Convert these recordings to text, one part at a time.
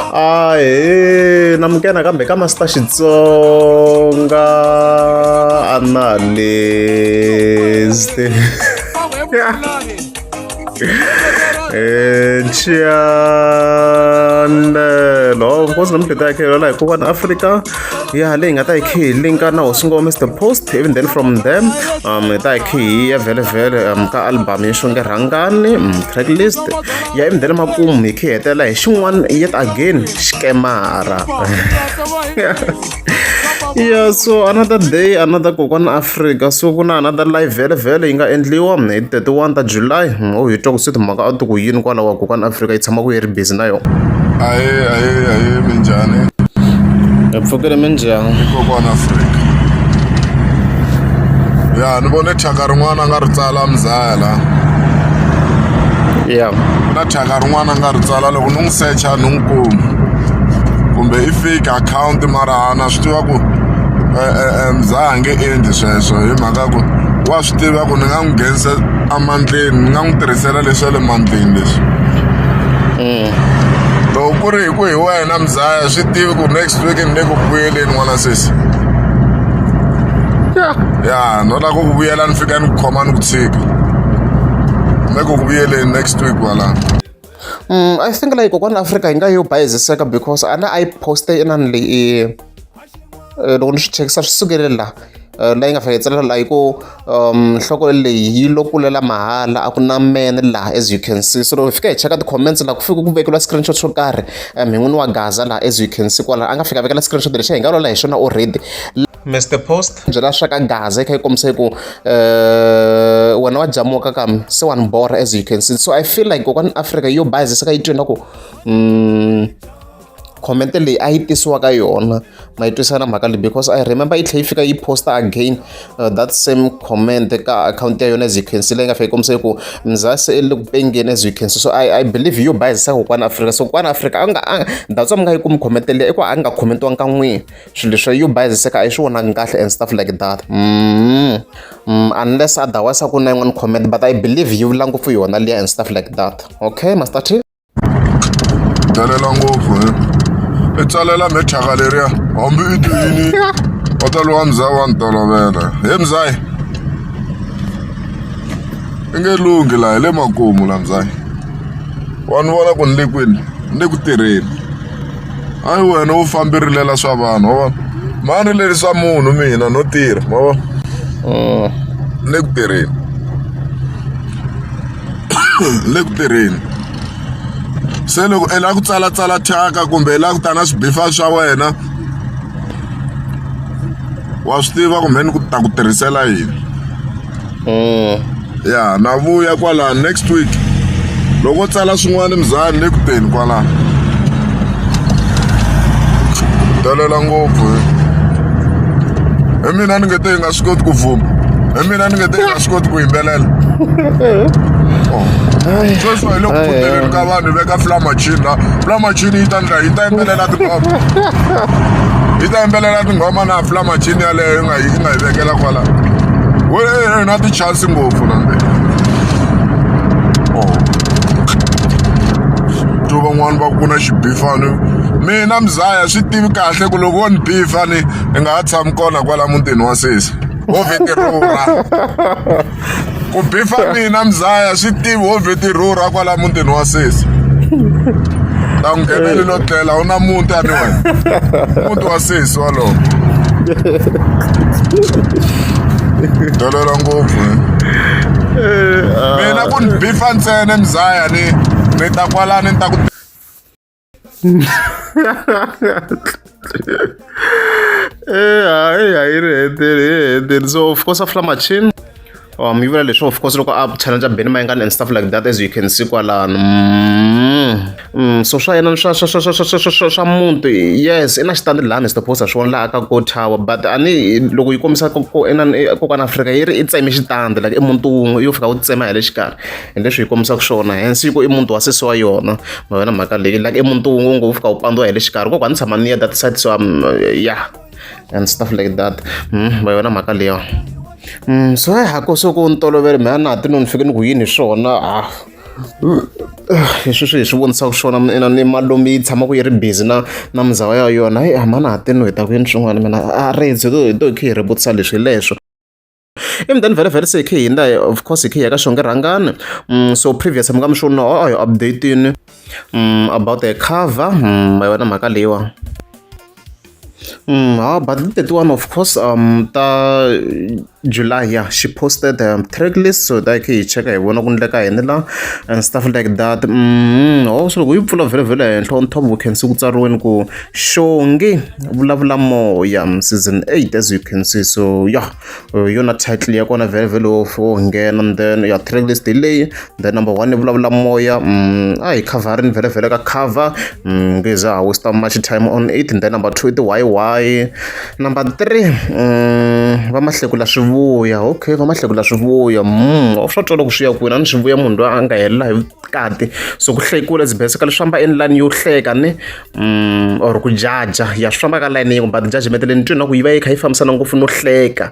Ahee namukela nakambe ka Master Xitsonga Analyst channel of course namuntlha hi ta ya kha hi kokwana Afrika ya leyi nga ta yi kha hi linka na hosi ngoma Mr Post even then from them hi ta hi kha hi ya vhele vhele ka album ya Xonge Rhangani track list ya even then makumu hi kha hi hetelela hi xin'wana yet again xikemara. Yeah, so another day, another Kokwana Africa. So ku na another live vhele vhele yi nga endliwa hi 31 ta July. Oh, hi twa ku se timhaka a ti ku yini kwalaho Kokwana Africa yi tshama ku yi ri busy na yona. Ahee, ahee, ahee, minjhani? Hi pfukile, minjhani? Kokwana Africa. Ya, ni vone thyaka rin'wana a nga ri tsala muzaya la. Ku na thyaka rin'wana a nga ri tsala, loko ni n'wi secha ni n'wi kumi. Kumbe i fake account, mara na swi tiva ku muzaya a nge endli sweswo hi mhaka ku wa swi tiva ku ni nga n'wi nghenisa emandleni, ni nga n'wi tirhisela leswa le mandleni leswi. Loko ku ri hi ku hi wena muzaya, swi tivi ku next week ni le ku vuyeleni n'wana sesi. Ya, no lava ku ku vuyela, ni fika ni ku khoma, ni ku tshika. Ni le ku ku vuyeleni next week kwalano. I think like Kokwana Africa yi nga yo bayiziseka because a na a yi poste inani leyi, loko ni swi chekisa swi sukele la la yi nga fika yi tsalela la yi ku nhloko leyi yi lo kulela mahala, a ku na mene laha, as you can see. So loko hi fika hi cheka ti-comments laha, ku fika ku vekeliwa screenshot xo karhi hi n'wini wa Gaza laha, as you can see kwala a nga fika vekela screenshot lexi hi nga vulavula hi xona already. Mr Post. Byela swa ka Gaza yi kha yi kombisa ku wena wa jamuka kambe se wa ni borha, as you can see. So I feel like Kokwani Africa yo bayiziseka, yi twe na ku comment leyi a yi tisiwa ka yona ma yi twisana mhaka leyi, because I remember yi tlhela yi fika yi posta again that same comment ka account ya yona, as you can see, leyi nga fika yi kombisa ku mzase i le ku pengeni, as you can see. So I believe yo bayizisa Kokwana Africa. So Kokwana Africa a nga that's why mi nga yi kumi comment leyi, i ku a nga commentiwanga ka n'wini swilo leswi yo bayiziseka, a yi swi vonangi kahle and stuff like that. Unless otherwise a ku na yin'wana comment, but I believe yi vula ngopfu yona liya and stuff like that. Okay, Master T. Delela ngopfu he. I tsalela me thyaka leriya hambi i ti yini wa ta lowa muzaya wa ni tolovela he muzaya i nge lunghi laha hi le makumu la muzaya wa ni vona ku ni le kwini, ni le ku tirheni. Hayi, wena wo fambi rilela swa vanhu, wa vona mani rileli swa munhu, mina no tirha, ma vona ni le ku tirheni, ni le ku tirheni. Se loko i lava ku tsalatsala thyaka kumbe i lava ku ta na swibifa swa wena, wa swi tiva kumbe ni ku ta ku tirhisela yini. Ya, na vuya kwala next week loko tsala swin'wana muzani le ku teni kwala. Delela ngopfu hi mina, ni nge te yi nga swi koti ku vuma, hi mina ni nge te yi nga swi koti ku yimbelela. Sweswi hi le ku pfuteleni ka vanhu, hi veka fla machine la, fla machine yi ta ndla yi ta yimbelela tinghoma, yi ta yimbelela tinghoma na fla machine yaleyo yi nga hi vekela kwala. We na ti-chance ngopfu nambe. Oh, to van'wani va ku na xibifani, mina muzaya swi tivi kahle ku loko wo ni bifa ni i nga ha tshami kona kwala mutini wa sesi, wo vheti rhurha ku bifa mina muzaya, swi tivi wo vheti rhurha kwala mutini wa sesi, ta n'wi ngheneli no tlela u na muti ani wena, muti wa sesi walowo. Delela ngopfu mina ku ni bifa ntsena muzaya, ni ta kwalani, ni ta ku Hayi, hayi, ri hetile, yi hetile. So of course a fla machine yi vula leswi, of course loko a challenge Benny Mayengani and stuff like that, as you can see kwalano. So swa yena swa muti, yes, i na xitandi laha Mr Post, swi vona laha ka Go Tower, but a ni loko yi kombisa ku inani Kokwana Afrika yi ri i tseme xitandi, like i muti wun'we yo fika wu tsema hi le xikarhi, hi leswi yi kombisaka swona. Hence yi ku i muti wa sesi wa yona, ma vona mhaka leyi, like i muti wun'we ngo wu fika wu pandziwa hi le xikarhi. Kokwana tshama ni ya that side, so yeah and stuff like that. Va yona mhaka leyiwa. So ha ko so ku ntolovelo mina na ha ti no ni fike ni ku yini hi swona. Ah. Hi sweswi hi swi vonisaka swona ina ni malume yi tshamaka yi ri busy na muzawa ya yona. Heyi a mhani ha tini hi ta ku yini swin'wana mina a ri hi to hi to hi kha hi ri vutisa leswi hi leswo. Ivi then vhele vhele se hi khe hi hundza of course hi khe hi ya ka Xongi Rhangani. So previous mi nga mi swi vona a hi update-ini about the cover ma yi vona mhaka leyiwani. Ha but ti 31 of course ta July yeah she posted track list so ta hi khe hi cheka hi vona ku ndleka yini la and stuff like that. Oh so loko yi pfula vhele vhele henhla on top we can see ku tsariweni ku Xongi vulavula moya season 8 as you can see. So yeah, yona title ya kona vhele vhele wo nghena and then ya track list hi leyi. Then number 1 vulavula moya, a hi coverini vhele vhele ka cover, nge za ha waste much time on it. And then number 2 i ti-YY, number 3 va mahlekula swivuya. Okay, va mahlekula swivuya, swa twa loko swi ya kwini a ni swi vuya munhu loyi a nga helela hi vukati. So ku hlekula is basically swi famba in line yo hleka ni or ku jaja ya swi famba ka line yin'we, but judgment leyi ni twi na ku yi va yi kha yi fambisana ngopfu no hleka,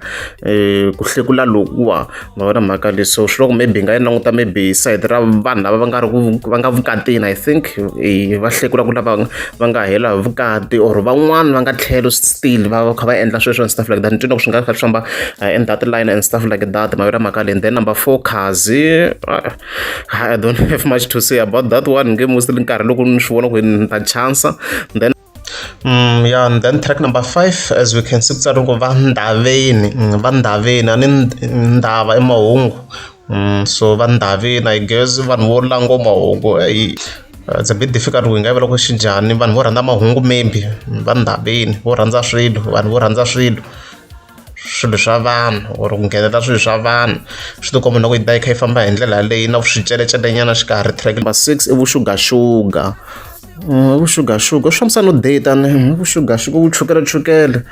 ku hlekula lokuwa ma vona mhaka leyi. So swi loko maybe hi nga yi languta maybe side ra vanhu lava va nga ri ku va nga vukatini, I think va hlekula ku lava va nga hela hi vukati or van'wani va nga tlhelo still va kha va endla sweswo and stuff like that. Ni twi na ku swi nga kha swi famba in that line and stuff like that, ma vona mhaka leyi. And then number 4 Khazi, I don't have much to say about that one, nge mostly nkarhi loko ni swi vona ku ni ta chance. Then yeah, and then track number 5 as we can see ku tsariwe ku va ndhaveni, va ndhaveni a ni ndhava i mahungu. So va ndhaveni I guess vanhu vo langwa mahungu, it's a bit difficult ku hi nga vula ku xi njhani, vanhu vo rhandza mahungu maybe va ndhaveni vo rhandza swilo, vanhu vo rhandza swilo swilo swa vanhu or ku nghenela swilo swa vanhu. Swi ti komba na ku yi ta yi kha yi famba hi ndlela yaleyo na swicelecelanyana xikarhi. Track number 6 i vuxugaxuga, vuxugaxuga swi fambisana no data ni vuxugaxuga vuchukele chukele,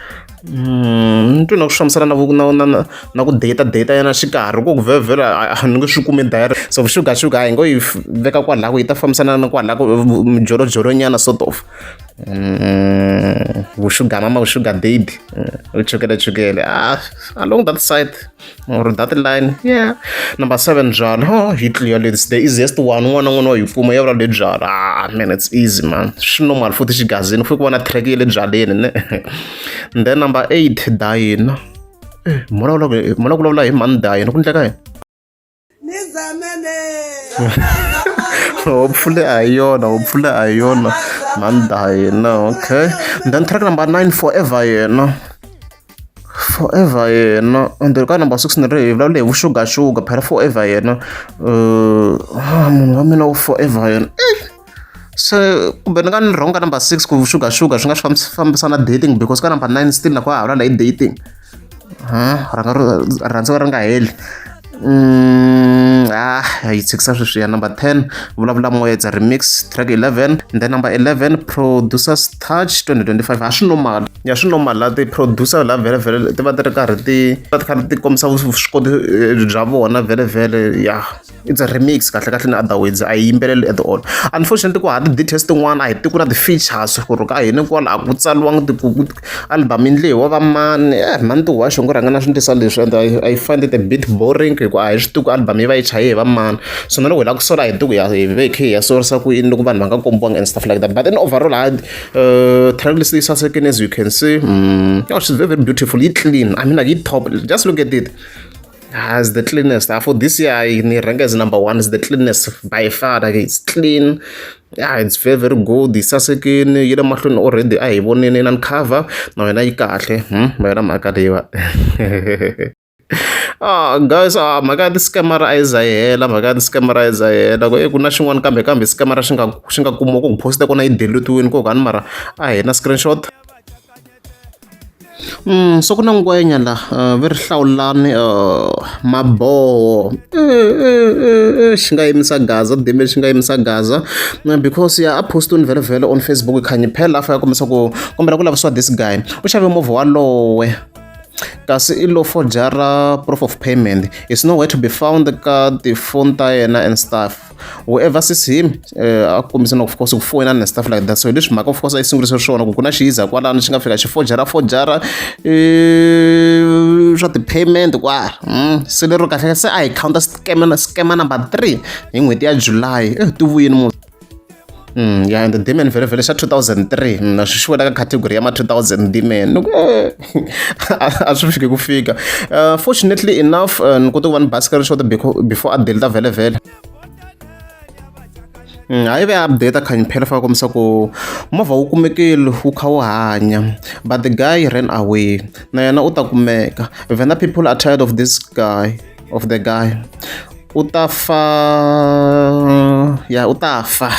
ni twi na ku swi fambisana na na ku data data yana xikarhi ku vhevhela a ni nge swi kumi direct. So vuxugaxuga a hi ngo yi veka kwalaho yi ta fambisana na kwalaho mijolojolo nyana sort of vuxuga mama vuxuga daddy, vuchukele chukele along that side or that line, yeah. Number 7 byala, oh hi clear, it's the easiest one, un'wana na un'wana wa yi kuma ya vula le byala. Ah man, it's easy man, swi normal futhi xigazini futhi ku va na track ya le byaleni ne. And then number 8 dayina, mona mona ku vulavula hi mhani dayina ku ndleka yini? Hopefully a hi yona, hopefully a hi yona mhani dayina. Okay, and then track number 9 forever yena, forever yena. And then ka number 6 ni ri hi vulavula hi vuxugaxuga phela forever yena, munhu wa mina wu forever yena. Se kumbe ni nga ni wrong ka number 6 ku vuxugaxuga swi nga swi fambisana dating, because ka number 9 still na ku ha vulavula hi dating, ha rhanga rhandza ri nga heli. Yi tshikisa sweswiya. Number 10 vulavula moya, it's a remix, track 11. And then number 11 producers touch 2025. A swi normal ya swi normal la ti-producer la vhele vhele ti va ti ri karhi ti va ti karhi ti kombisa vuswikoti bya vona vhele vhele. Yeah, it's a remix kahle kahle, in other words a yi yimbeleli at all. Unfortunately ku ha ti-details tin'wana a hi tiku na ti-features ku ri ka hini kwala a ku tsariwangi ti album leyi wa va mani, mani ti wa xongo rhanga na swi ndlisa leswi. And I find it a bit boring hi ku a hi swi tivi ku album yi va yi chaye hi va mani. So na loko hi lava ku sola a hi tivi ku ya hi ve hi khe hi ya sorisa ku yini loko vanhu va nga kombiwanga and stuff like that. But in overall ha track list yi sasekile as you can see. Oh, she's very very beautiful, yi clean, I mean like yi top, just look at it as the cleanest. For this year, I rank as number 1 is the cleanest by far. Like it's clean. Yeah, it's very very good. Sasekile yi le mahlweni already a hi vonini na cover na wena yi kahle. Ma yona mhaka leyiwa. Guys, mhaka ya ti-scammer a yi za yi hela, mhaka ya ti-scammer a yi za yi hela. Ku na xin'wana kambe kambe scammer xi nga kumiwa ku post kona yi deletiwini ko kani mara a hi na screenshot. So ku na ngwenya la ve ri hlawulani maboho xi nga yimisa gaza dime xi nga yimisa gaza because ya a postini vhele vhele on Facebook Khanyi phela a fika kombisa ku kombela ku lavisiwa this guy u xave movha walowe. Kasi i lo forger proof of payment. Is nowhere to be found ka tifoni ta yena and stuff. Whoever sees him a kombisa of course ku foyina and stuff like that. So hi leswi mhaka of course a yi sungurise swona ku ku na xiyiza kwalano xi nga fika xi forger forger swa ti-payment kwala. Se lero kahle se a hi counter scam scammer number 3 hi n'hweti ya July. Ti vuyini mu. Yeah, and the Demon vhele vhele xa 2003 na swi xi wela ka category ya ma 2000 Demon ni ku a swi fiki ku fika. Fortunately enough ni kote ku va ni ba screenshot before a delete vhele vhele. A yi ve update khanyi phela fa kombisa ku movha wu kumekile wu kha wu hanya, but the guy ran away. Na yena u ta kumeka. Venda people are tired of this guy, of the guy. U ta fa, ya u ta fa.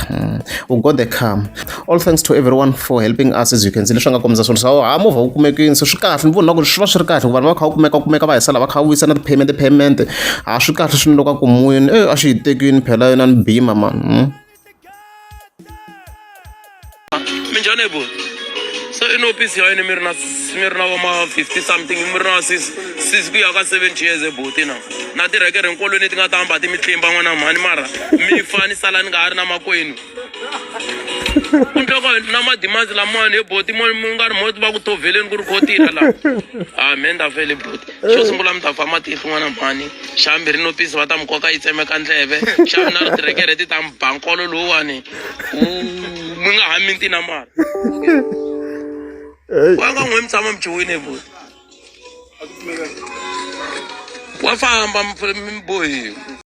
U got the come. All thanks to everyone for helping us. As you can see, leswi nga kombisa swona swa ha movha wu kumekile, se swi kahle. Ni vona ku swi va swi ri kahle ku vanhu va kha va kumeka kumeka va hisela va kha va vuyisa na ti-payment payment. A swi kahle swinene loko a kumiwini a xi yi tekini phela yona ni bima man. Minjhani buti? Se i no pisi ya yini mi ri na mi ri na vo ma 50 something, mi ri na 6 ku ya ka 70 years buti na na tirhekere nkolweni ti nga ta hamba ti mi tlimba n'wana mhani, mara mi fa ni sala ni nga ha ri na makwenu. Ku ndloko na madimanzi lamawani he buti, mo mi nga ri mo va ku thoveleni ku ri kho tirha laha. A me ni ta fele buti. Xo sungula mi ta fa matihlo n'wana mhani, xa vumbirhi no pisi va ta mi koka yi tsemeka ndleve, xa vunharhu tirekere ti ta mi ba nkolo lowuwani mi nga ha minti na mara wa nga n'we mi tshama mi chuhwini buti wa famba mi bohiwa.